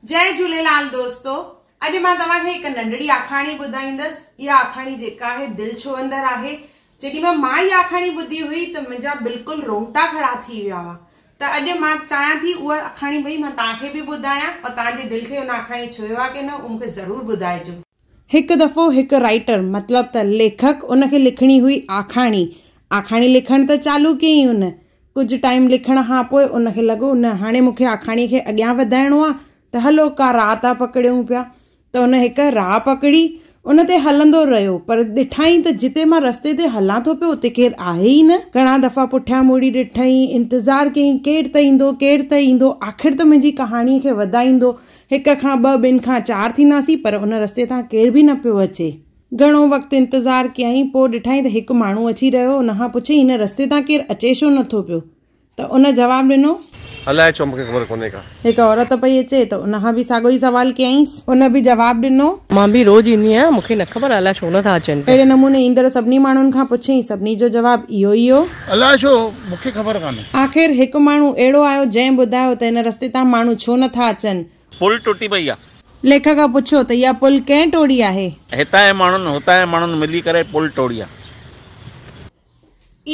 جئي جهوليلال دوستو اڄ مان توهان کي هڪ ننڍڙي آکاڻي ٻڌائيندس اها آکاڻي جيڪا آهي دل ڇهندڙ آهي جيڏي مهل مان اها آکاڻي ٻڌي هئي ته منهنجا بلڪل رونگٽا کڙا ٿي ويا هئا ته اڄ مان چاهيان ٿي اها آکاڻي ڀئي مان توهان کي به ٻڌايان اور توهان جي دل کي ان آکاڻي ڇهيو آهي ڪي نه اهو مون کي ضرور ٻڌائجو. هڪ دفعو هڪ رائيٽر مطلب ته ليکڪ ان کي لکڻي هئي آکاڻي آکاڻي لکڻ ته چالو ڪيائين ان ڪجهه ٽائيم لکڻ کان پوء ان کي لڳو نه هاڻي مون کي آکاڻي کي اڳيان وڌائڻو آ ته هلو ڪا راهه ٿا پڪڙيون پيا ته ان هڪ راهه پڪڙي ان تي هلندو رهيو پر ڏٺائين ته جتي مان رستي تي هلان ٿو پيو اتي ڪير آهي ئي نه. گهڻا دفعا پٺيان مڙي ڏٺائين انتظار ڪيائين ڪير ته ايندو ڪير ته ايندو آخر ته منهنجي ڪهاڻي کي وڌائيندو هڪ کان ٻه ٻن کان چار ٿينداسين پر ان رستي تان ڪير به نه پيو اچي. گهڻو وقت انتظار ڪيائين، پوء ڏٺائين ته هڪ ماڻهو اچي رهيو هو، ان کان پڇيائين، هن رستي تان ڪير اچي ڇو نٿو پيو؟ ته ان جواب ڏنو. الائي ڇو مون کي خبر ڪونهي ڪا. هڪ عورت پئي اچي ته ان کان به ساڳيو ئي سوال ڪيائينس. ان به جواب ڏنو. مان به روز ايندي آهيان، مون کي نه خبر الائي ڇو نٿا اچن پيا. اهڙي نموني ايندڙ سڀني ماڻهن کان پڇيائين، سڀني جو جواب اهو ئي هو. الائي ڇو مون کي خبر ڪانهي. آخر هڪ ماڻهو اهڙو آيو، جنهن ٻڌايو ته هن رستي تان ماڻهو ڇو نٿا اچن. پل ٽٽي پئي آ. ليکڪ پڇيو ته اها پل ڪنهن ٽوڙي آهي؟ هتان جي ماڻهن هتان جي ماڻهن ملي ڪري پل ٽوڙي آ.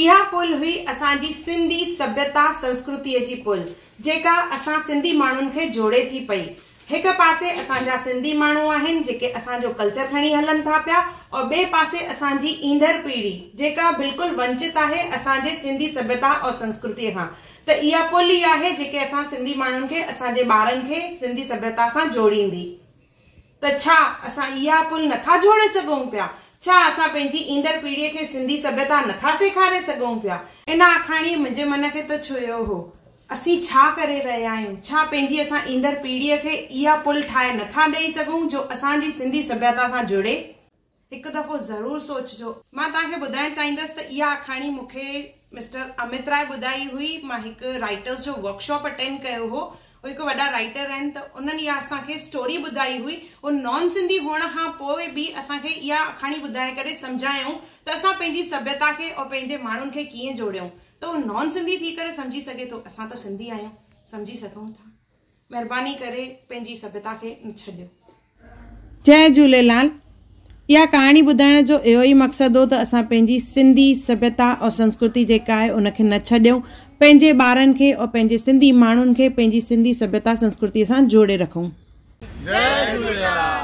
اها پل هئي اسان جي سنڌي سڀيتا سنسڪرتيء جي پل، جيڪا اسان سنڌي ماڻهن کي جوڙي ٿي پئي. هڪ پاسي اسان جا سنڌي ماڻهو آهن جيڪي اسان جو ڪلچر کڻي هلن ٿا پيا اور ٻئي پاسي اسان جي ايندڙ پيڙهي جيڪا بلڪل ونچت آهي اسان جي سنڌي سڀيتا اور سنسڪرتيء کان ته اها پل ئي آهي جيڪي اسان سنڌي ماڻهن کي اسان جي ٻارن کي سنڌي سڀيتا سان جوڙيندي. ته ڇا اسان اها پل نٿا جوڙي سگهون پيا؟ ڇا اسان پنهنجي ايندڙ پيڙهي کي سنڌي سڀيتا نٿا سيکاري سگهون پيا؟ ان آکاڻيء منهنجي من کي ته ڇهيو هو. اسين ڇا ڪري رهيا آهيون؟ ڇا پنهنجي اسان ايندڙ پيڙهيء کي اها پل ٺاهي نٿا ڏئي سگهون جو اسان جي سنڌي سڀيتا سان جڙي؟ هڪ دفعو ضرور سوچجو. مان توهان کي ٻڌائڻ چاهيندس ته اها آکاڻي مون کي مسٽر امت راء ٻڌائي هئي. مان هڪ رائيٽرز جو ورڪشاپ اٽينڊ ڪيو هو. هو هڪ وڏا رائيٽر آهن ته انهن اها اسان کي اسٽوري ٻڌائي هئي. هو نان سنڌي هئڻ کان پوء به اسان کي اها آکاڻي ٻڌائي ڪري سمجهايائون ته اسان پنهنجي سڀيتا کي اور پنهنجي ماڻهن کي ڪيئن جوڙيون ته هو نان سنڌي ٿي ڪري سمجهي سگهي ٿو اسان ته سنڌي آهيون سمجهي سگهون ٿا. مهرباني ڪري پنهنجي سڀيتا کي نه ڇڏيو. جئي جهوليلال. اها ڪهاڻي ٻڌائڻ جو اهو ئي مقصد هو ته اسان پنهنجي سنڌي سڀيتا اور سنسڪرتي جيڪا آهي ان کي نه ڇڏيون پنهنجي ٻارن کي اور پنهنجي سنڌي ماڻهن کي پنهنجي سنڌي سڀيتا سنسڪرتي سان جوڙي رکون. جئي جهوليلال.